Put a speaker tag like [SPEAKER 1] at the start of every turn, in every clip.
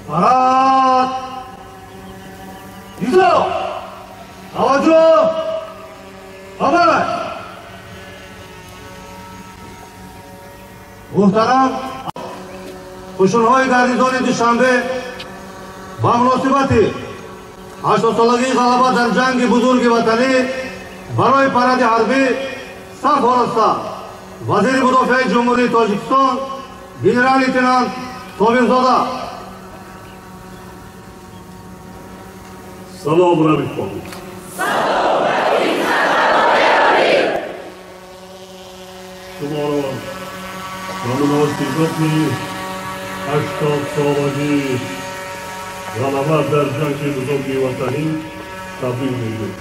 [SPEAKER 1] Парад! Низом! Таваҷҷӯҳ! Ба! Муҳтарам қӯшунҳои гарнизони Душанбе ба муносибати 80-солагии ғалаба дар ҷанги бузурги ватанӣ барои паради ҳарбӣ саф ороста. Вазири мудофиаи Ҷумҳурии Тоҷикистон генерал-лейтенант Собирзода.
[SPEAKER 2] Салом рафиқон. Шуморо ба муносибати 80-солагии ғалаба дар ҷанги бузурги ватанӣ табрик мегӯям.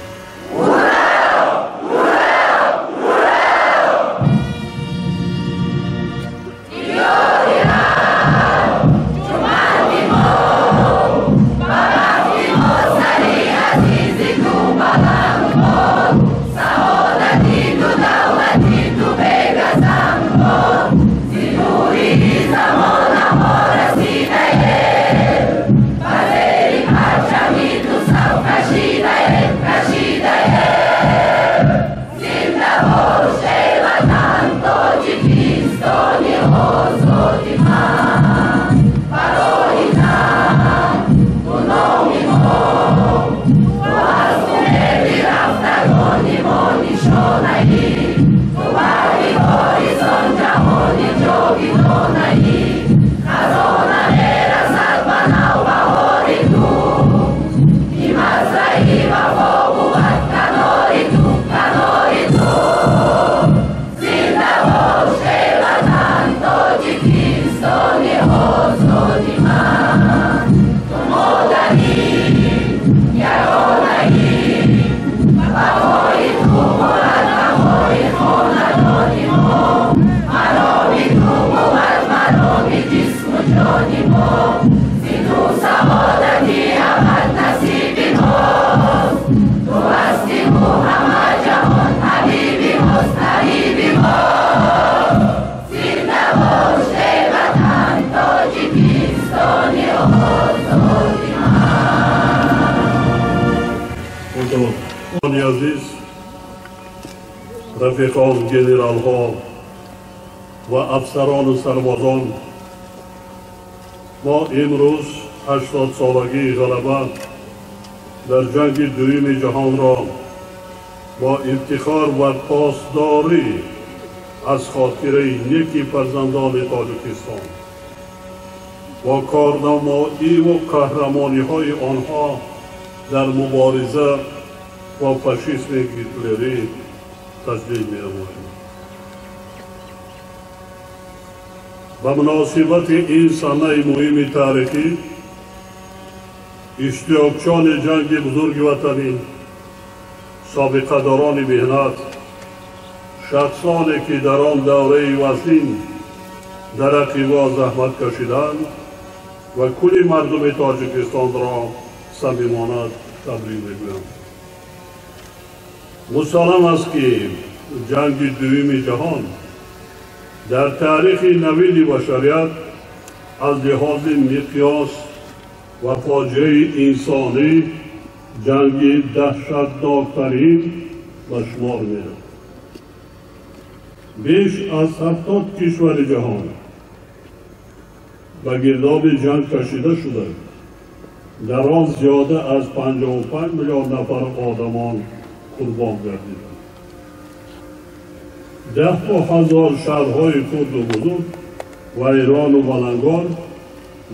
[SPEAKER 2] Азиз рафиқон, генералҳо ва афсарону сарбозон, мо имрӯз 80-солагии ғалаба дар ҷанги дуюми ҷаҳонро бо ифтихор ва посдорӣ аз хотираи неки фарзандони Тоҷикистон бо корнамоиву қаҳрамониҳои онҳо дар мубориза бо фашизми гитлерӣ таҷлил менамоем. Ба муносибати ин санаи муҳими таърихӣ иштирокчиёни ҷанги бузурги ватанӣ, собиқадорони меҳнат, шахсоне ки дар он давраи вазнин дар ақиба заҳмат кашиданд ва кулли мардуми Тоҷикистонро самимона табрик мегӯям. Мусаллам аст ки ҷанги дуюми ҷаҳон дар таърихи навини башарият аз лиҳози миқёс ва фоҷиаи инсонӣ ҷанги даҳшатноктарин ба шумор меравад. Беш аз 70 кишвари ҷаҳон ба гирдоби ҷанг кашида шуда, дар он зиёда аз 55 миллион нафар одамон қурбон гардиданд. Даҳҳо ҳазор шаҳрҳои хурду бузург вайрону валангор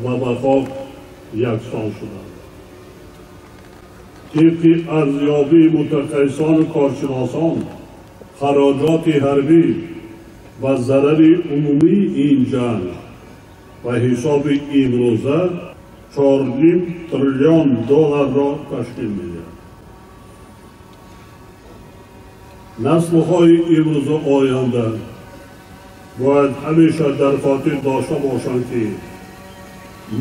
[SPEAKER 2] ва ба хок яксон шуданд. Тибқи арзёбии мутахассисону коршиносон, хароҷоти ҳарбӣ ва зарари умумии ин ҷанг ба ҳисоби имрӯза 4,5 триллион долларро ташкил медиҳад. Наслҳои имрӯзу оянда бояд ҳамеша дар хотир дошта бошанд, ки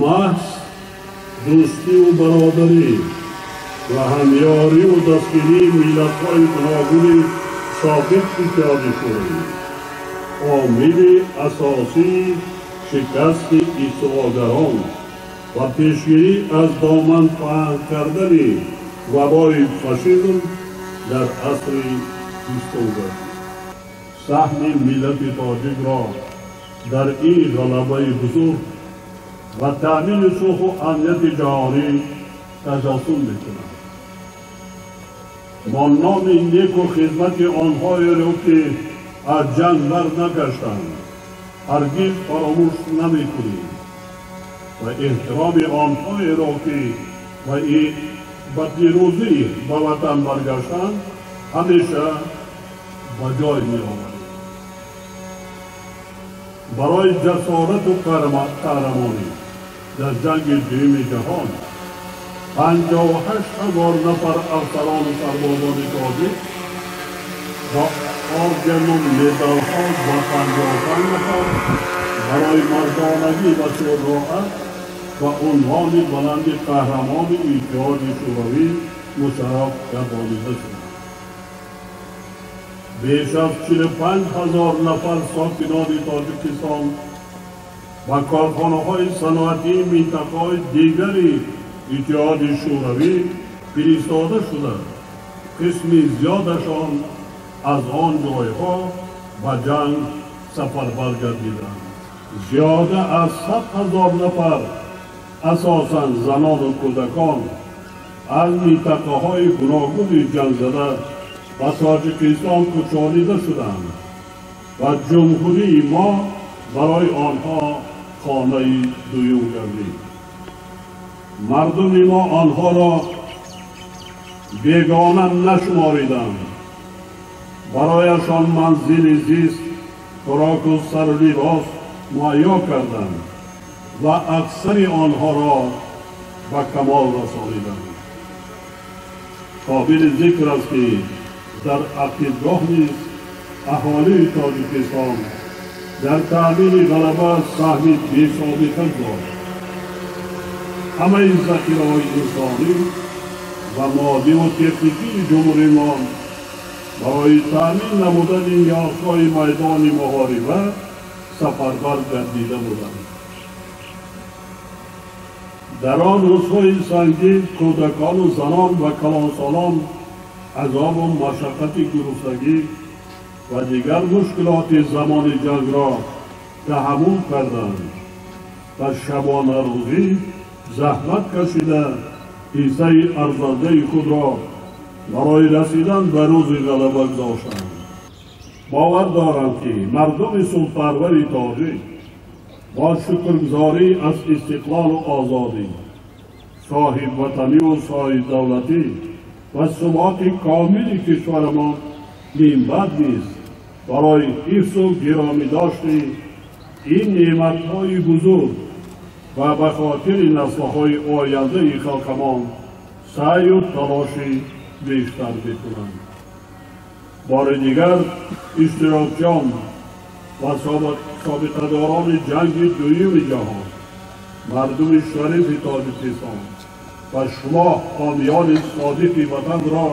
[SPEAKER 2] маҳз дӯстиву бародарӣ ва ҳамёриву дастгирии миллатҳои гуногуни собиқ Иттиҳоди Шӯравӣ омили асосии шикасти истилогарон ва пешгирӣ аз доман паҳн кардани вабои фашизм дар асри бистум гардид. Саҳми миллати тоҷикро дар ин ғалабаи бузург ва таъмини сулҳу амнияти ҷаҳонӣ таҷассум мекунад. Мо номи неку хизмати онҳоеро, ки аз ҷанг барнагаштанд, ҳаргиз фаромӯш намекунем ва эҳтироми онҳоеро, ки ба пирӯзӣ ба ватан баргаштанд, ҳамеша ба ҷой меоварем. Барои ҷасорату қаҳрамонӣ дар ҷанги дуюми ҷаҳон 58 000 нафар афсарону сарбозони тоҷик ба ордену медалҳо ва 55 нафар барои мардонагӣ ва шуҷоат ба унвони баланди Қаҳрамони Иттиҳоди Шӯравӣ мушарраф гардонида шуданд. Беш аз 45 000 нафар сокинони Тоҷикистон ба корхонаҳои саноатии минтақаҳои дигари Иттиҳоди Шӯравӣ фиристода шуда, қисми зиёдашон аз он ҷойҳо ба ҷанг сафарбар гардиданд. Зиёда аз 100 000 нафар, асосан занону кӯдакон, аз минтақаҳои гуногуни ҷангзада ба Тоҷикистон кӯчонида шуданд ва ҷумҳурии мо барои онҳо хонаи дуюм гардид. Мардуми мо онҳоро бегона нашумориданд, барояшон манзили зист, хӯроку сару либос муҳайё карданд ва аксари онҳоро ба камол расониданд. Қобили зикр аст, ки дар ақибгоҳ низ аҳолии Тоҷикистон дар таъмини ғалаба саҳми бесобиқа дошт. Ҳамаи захираҳои инсонӣ ва моддиву техникии ҷумҳуримон барои таъмин намудани ниёзҳои майдони муҳориба сафарбар гардида буданд. Дар он рӯзҳои сангин кӯдакону занон ва калонсолон азобу машаққати гуруснагӣ ва дигар мушкилоти замони ҷангро таҳаммул карданд ва шабонарӯзӣ заҳмат кашида, ҳиссаи арзандаи худро барои расидан ба рӯзи ғалаба гузоштанд. Бовар дорам, ки мардуми сулҳпарвари тоҷик бо шукргузорӣ аз истиқлолу озодӣ, соҳибватаниву соҳибдавлатӣ ва суботи комили кишварамон минбаъд низ барои ҳифзу гиромӣ дошти ин неъматҳои бузург ва ба хотири наслҳои ояндаи халқамон саъю талоши бештар мекунанд. Бори дигар иштирокчиён ва собиқадорони ҷанги дуюми ҷаҳон, мардуми шарифи Тоҷикистон ва шумо, ҳомиёни содиқи ватанро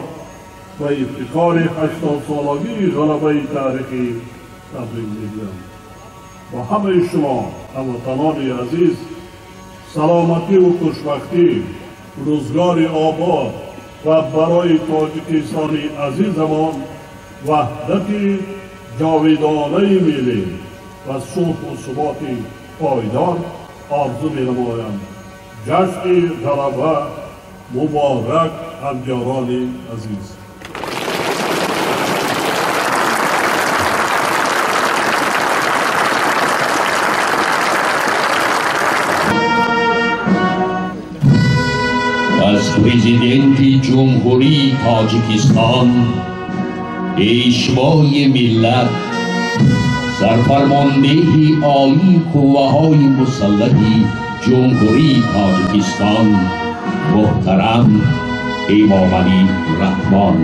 [SPEAKER 2] ба ифтихори 80-солагии ғалабаи таърихӣ табрик мегӯям. Ба ҳамаи шумо, ҳамватанони азиз, саломативу хушбахтӣ, рӯзгори обод ва барои Тоҷикистони азизамон ваҳдати ҷовидонаи миллӣ ва сулҳу суботи пойдор орзу менамоям. Ҷашни ғалаба муборак, ҳамёрони азиз!
[SPEAKER 3] Аз Президенти Ҷумҳурии Тоҷикистон, Пешвои миллат, Сарфармондеҳи Олии Қувваҳои Мусаллаҳи Ҷумҳурии Тоҷикистон муҳтарам Эмомалӣ Раҳмон.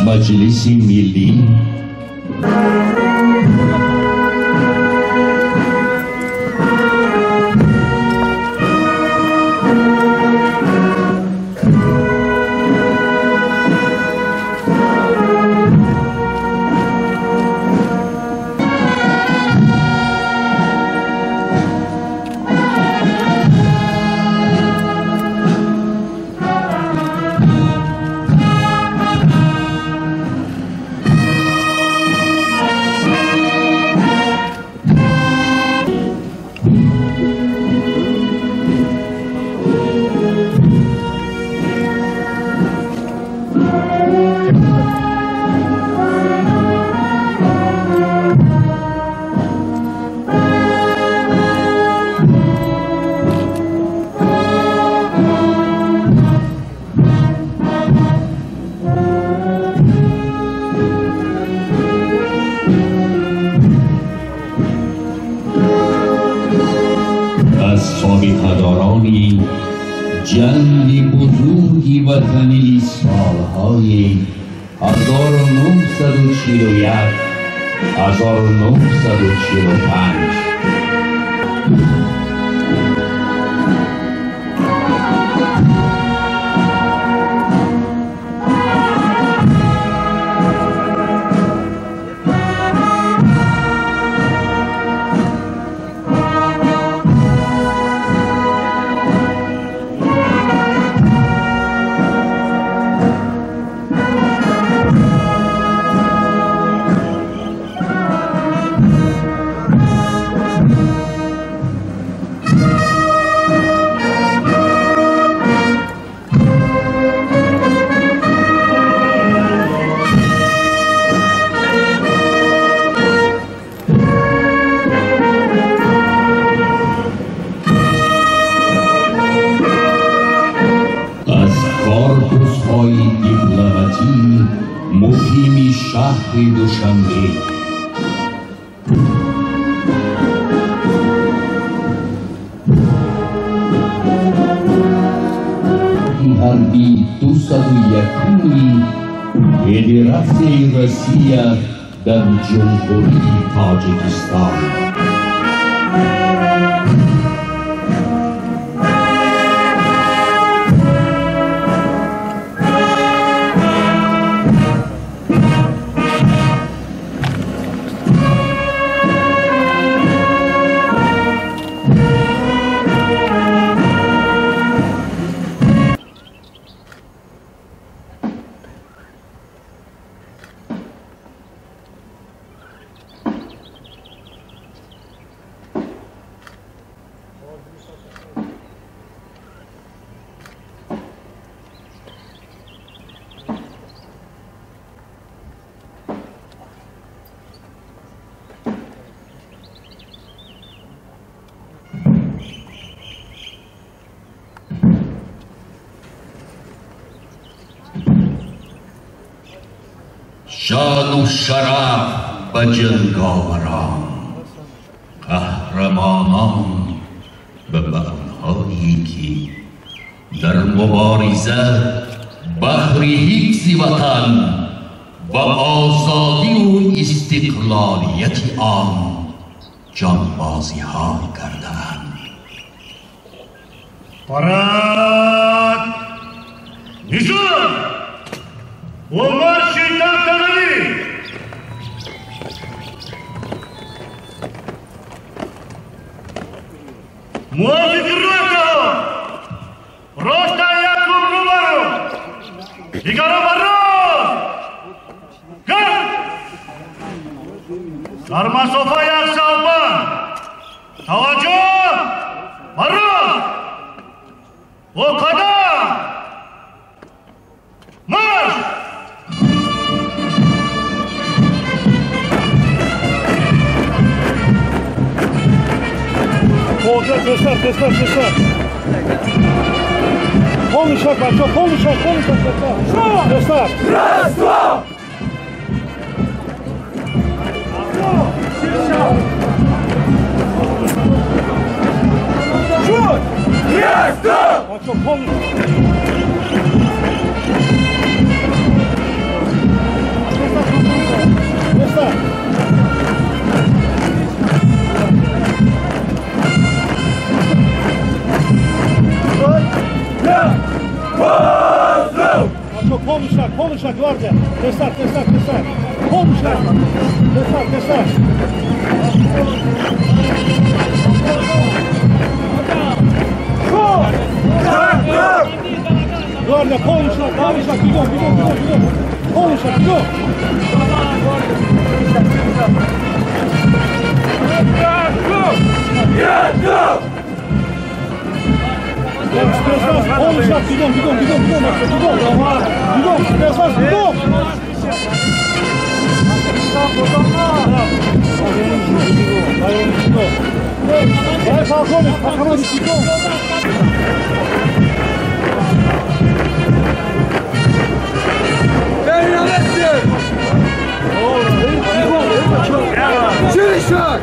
[SPEAKER 3] Маҷлиси Миллӣ собиқадорони ҷанги бузурги ватании солҳои 1941 1945. Корпусҳои дипломатӣ муқими шаҳри Душанбе ҳарбии 201-уми Федератсияи Россия дар Ҷумҳурии Тоҷикистон. Шану шараф ба ҷанговарон, қаҳрамонон ва ба онҳое ки дар мубориза баҳри ҳифзи ватан ва озодиву истиқлолияти он ҷонбозиҳо кардаанд.
[SPEAKER 1] Парад! Нишон! Бо марши тантанавӣ! Мувофиқи ротаҳо роста якум рӯбарӯ, дигаро ба рост! Гап! Дар масофа як савбанд! Таваҷҷӯҳ! Ба рост! Бо қадам! Марш!
[SPEAKER 2] Göster, göster, göster. Konuşak бача, konuşak, konuşak, göster. Göster.
[SPEAKER 4] Раз, два! Раз, два!
[SPEAKER 2] Бача, konuş.
[SPEAKER 1] Полный шаг, гвардия. Тезтар, тезтар, тезтар. Полный шаг. Тезтар, тезтар. Гвардия, полный шаг, полный шаг. Бегом, бегом, бегом, бегом. Полный шаг, бегом. Полный шаг, бегом, бегом, бегом, бегом, бегом, бегом, спецназ, бегом! Давай, полковник, по команде бегом!
[SPEAKER 4] Шире шаг!